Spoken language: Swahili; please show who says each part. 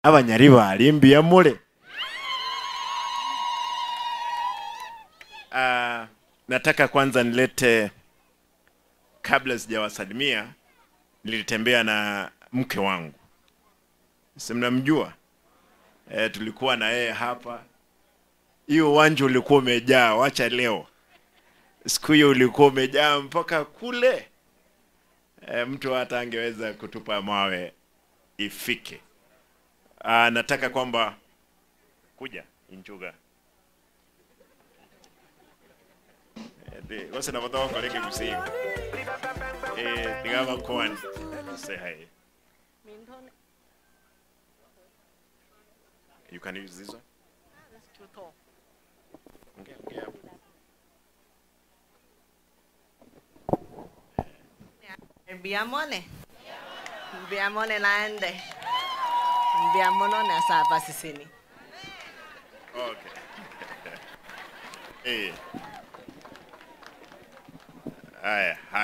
Speaker 1: Abanyaribali mbiyamule. Nataka kwanza nilete, kabla sijawasalimia, nilitembea na mke wangu. Si mnamjua? Tulikuwa na yeye hapa. Hiyo uwanja ulikuwa umejaa, wacha leo. Siku hiyo ulikuwa umejaa mpaka kule. Mtu hata angeweza kutupa mawe ifike. Nataka kwamba kuja inchuga. Wase na watu wako leke kusiku. Tigaba kwani. Say hi. You can use this one.
Speaker 2: That's too tall.
Speaker 1: Okay, okay.
Speaker 2: Mbiamone. Mbiamone naende. Mbiamono na saba sisini.
Speaker 1: Okay. Eh. Haya, haya.